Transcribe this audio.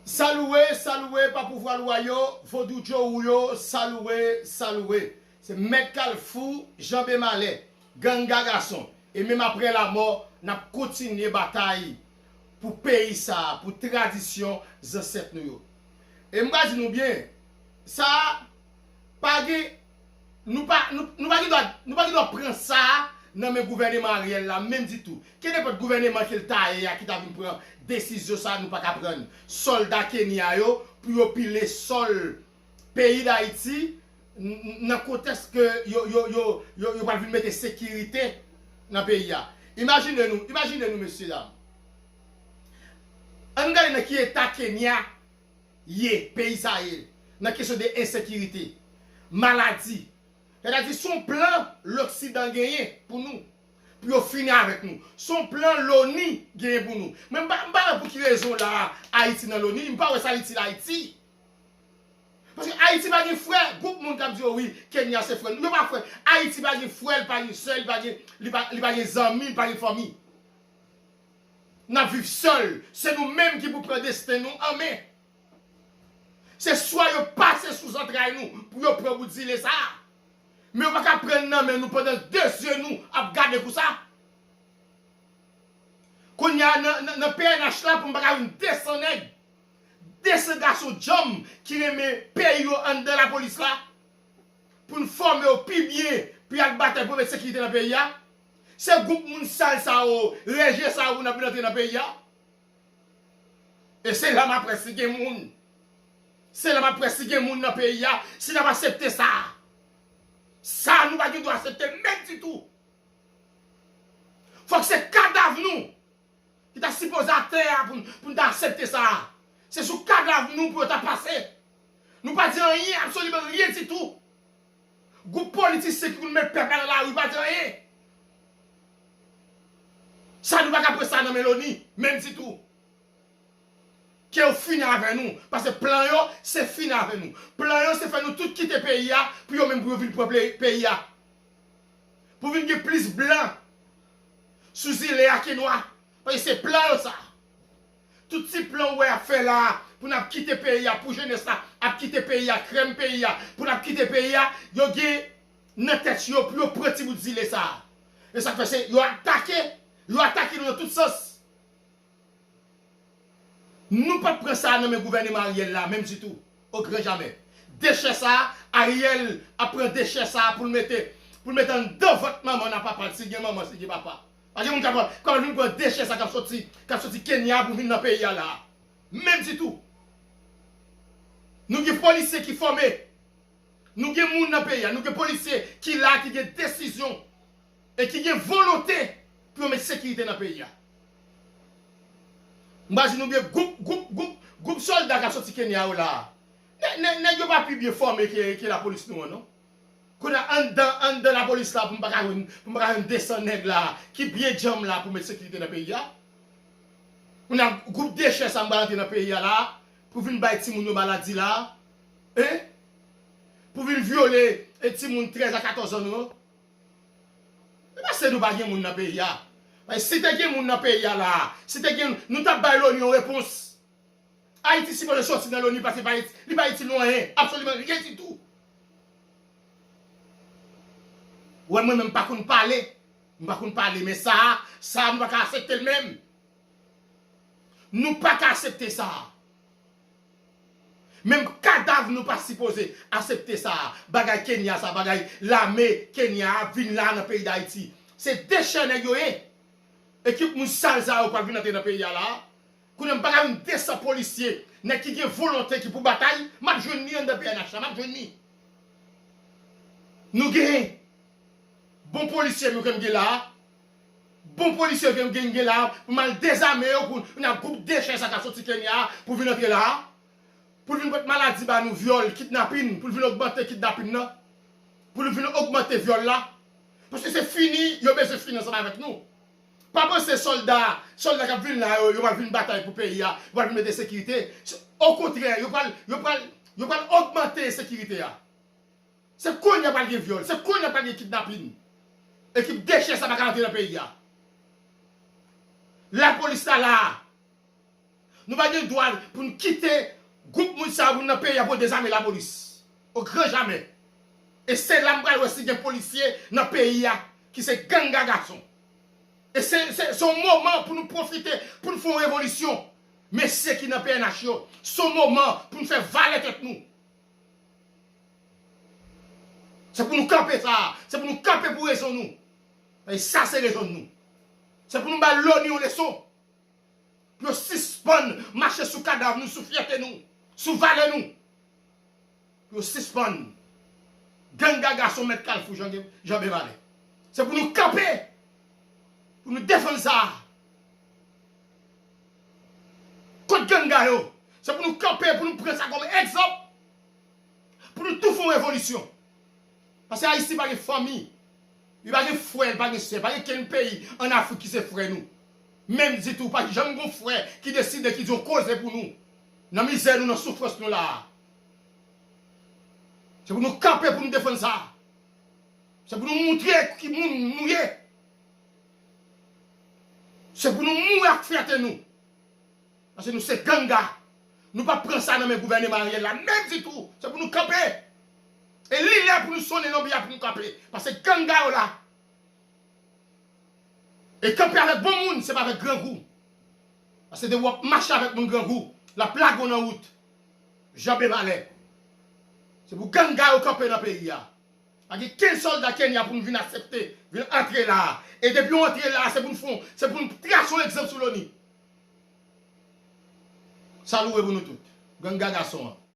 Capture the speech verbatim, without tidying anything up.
Salouwe, salouwe pa pouvwa lwa yo, vodou djo ou yo, salouwe, salouwe. Se Mèt Kalfou, Janbe Malè, Ganga Gason. E menm aprè lamò, n ap kontinye batay pou peyi sa a, pou tradisyon zansèt nou yo. E m pral di nou byen, sa a pa gen, nou pa, nou, nou pa gen dwa, nou pa gen dwa pran sa a nan men gouvèneman Ariel la, menm ditou. Kenenpòt gouvèneman ke l ta ye a ki ta vin pran desizyon sa a, nou pa ka pran. Sòlda Kenya yo, pou yo pile sòl peyi Dayiti, n-, n-, nan kontèks ke yo, yo, yo, yo, yo pral vin mete sekirite nan peyi a. Imajine nou, imajine nou, mesye dam. Ann gade nan ki eta Kenya ye, peyi sa ye, nan kesyon de ensekirite, maladi. Sètadi, se yon plan Loksidan genyen pou nou, pou yo fini avèk nou. Se yon plan Loni genyen pou nou. Men m pa, m pa wè pou ki rezon la Ayiti nan Loni, m pa wè sa l itil Ayiti. Paske Ayiti pa gen frè, gwoup moun k ap di yo wi, Kenya se frè nou. Yo pa frè. Ayiti pa gen frè, li pa gen sè, li pa gen, li pa, li pa gen zanmi, li pa gen fanmi. N ap viv sèl. Se nou menm ki pou pran desten nou an men. Se swa yo pase sou zantray nou pou yo pran bout zile sa a. Men yo pa ka pran nan men nou pandan de zye nou ap gade kou sa. Kounye a nan, nan, nan P N H la pou m pa ka jwenn de san nèg, de san gason djanm ki renmen peyi yo anndan lapolis la, pou n fòme yo pi byen, pou y al batay pou met sekirite nan peyi a. Se gwoup moun sal sa yo, reje sa yo pou n ap vin antre nan peyi a. E se la m ap wè si gen moun. Se la m ap wè si gen moun nan peyi a, si n ap aksepte sa. Sa nou pa gen dwa aksepte menm ditou. Fòk se kadav nou ki ta sipoze atè a pou, pou n ta aksepte sa. Se sou kadav nou pou yo ta pase. Nou pa di anyen, absoliman ryen ditou. Gwoup politisyen ki konn met pèp la nan lari pa di anyen. Sa nou pa ka pran sa nan men Loni, menm ditou. Ke yo fini avè nou, paske plan yo, se fini avè nou. Plan yo, se fè nou tout kite peyi a, pou yo menm pou yo vin pran ple-, peyi a. Pou vin gen plis blan sou zile a ke nwa. Paske se plan yo sa. Tout ti plan ou wè y ap fè la, pou n ap kite peyi a, pou jenès la ap kite peyi a, krèm peyi a, pou n ap kite peyi a, yo gen nan tèt yo pou yo pran ti bout zile sa. E sa k fè se yo atake, yo atake nou nan tout sans. Nou p ap pran sa nan men gouvèneman Ariel la, menm ditou. Au grand jamais. Dechè sa, Ariel ap pran dechè sa pou l mete, pou l mete anndan vant manman n ak papa l, si gen manman, si gen papa. Pa gen moun k ap, k ap vin pran dechè sa k ap soti, k ap soti Kenya pou vin nan peyi a la. Menm ditou. Nou gen polisye ki fòme. Nou gen moun nan peyi a, nou gen polisye ki la, ki gen desizyon e ki gen volonte pou yo met sekirite nan peyi a. M pa di nou gen gwoup, gwoup, gwoup, gwoup sòlda k ap soti Kenya yo la a. Nè-, nè-, nèg yo pa pi byen fòme ke, ke lapolis nou an, non. Kounye a, anndan, anndan lapolis la, pou m pa ka jwenn, pou m pa ka jwenn de san nèg la, ki byen djanm la pou met sekirite nan peyi a. Kounye a, gwoup dechè sa m pral antre nan peyi a la, pou vin bay timoun yo maladi la, hein? Pou vin vyole, e, timoun trèz a katòz an nou yo. E paske nou pa gen moun nan peyi a. Men si te gen moun nan peyi a la, si te gen, nou t ap bay Loni yon repons. Ayiti sipoze soti nan Loni paske li pa itil nou anyen, absoliman ryen ditou. Ou wè mwen menm m pa konn pale, m pa konn pale, men sa a, sa a nou pa ka aksepte l menm. Nou pa ka aksepte sa a. Menm kadav nou pa sipoze aksepte sa a. Bagay Kenya sa, bagay lame Kenya a vin la nan peyi Dayiti. Se dechè nèg yo ye. Ekip moun sal sa yo pral vin antre nan peyi a la a. Kounye a m pa ka jwenn de san polisye, nèg ki gen volonte, ki pou batay, m ap jwenn li anndan P N H la, m ap jwenn li. Nou gen bon polisye nou ke m gen la a. Bon polisye ke m gen, gen la a, pou m al dezame yo, pou n ap gwoup dechè sa k ap soti Kenya a, pou vin antre la a. Pou l vin pot maladi ba nou, vyòl, kidnapin, pou l vin ogmante kidnapin nan. Pou l vin ogmante vyòl la. Paske se fini, yo bezwen fini ansanm avèk nou. Pa panse sòlda, sòlda k ap vin la yo, yo pral vin batay pou peyi a, yo pral vin mete sekirite. Se, okontrè, yo pral, yo pral, yo pral ogmante ensekirite a. Se kounye a pral gen vyòl, se kounye a pral gen kidnapin. Ekip dechè sa pa ka antre nan peyi a. Lapolis la la a. Nou pa gen dwa pou n kite gwoup moun sa yo pou n nan peyi a pou yo dezame lapolis. Au grand jamais. E se la m pral wè si gen polisye nan peyi a ki se ganga gason. E se, se, se yon moman pou nou pwofite, pou n fè yon revolisyon. Mesye ki nan P N H yo, se yon moman pou n fè valè tèt nou. Se pou nou kanpe sa, se pou nou kanpe pou rezon nou. E sa se rezon nou. Se pou nou bay loni yon leson. Pou yo sispann mache sou kadav nou, sou fyète nou, sou valè nou. Pou yo sispann. Ganga gason mèt kalfou Jan, Jan Bevalè. Se pou nou kanpe. Pou nou defann sa. Kont ganga yo. Se pou nou kanpe, pou nou pran sa kòm egzanp. Pou nou tou fè yon revolisyon. Paske Ayiti pa gen fanmi. Li pa gen frè, li pa gen sè. Pa gen kenn peyi ann Afrik ki se frè nou. Menm ditou, pa janm gon frè ki deside ki di yon koze pou nou. Nan mizè nou, nan soufrans nou la a. Se pou nou kanpe pou nou defann sa. Se pou nou moutre ki moun nou ye. Se pou nou mouri ak fyète nou. Paske nou se ganga. Nou p ap pran sa nan men gouvèneman Ariel la, menm ditou. Se pou nou kanpe. E li lè pou nou sonnen lonbri a pou nou kanpe. Paske ganga yo la. E kanpe avèk bon moun, se pa avèk grangou. Paske depi w ap mache avèk moun grangou, l ap lage w nan wout. Jan Bevalè. Se pou ganga yo kanpe nan peyi a. Pa gen kenn sòlda Kenya pou nou vin aksepte, vin antre la a. E depi w antre la a, se pou nou fè, se pou nou trase yon egzanp sou loni. Sa loure pou nou tout. Ganga gason an.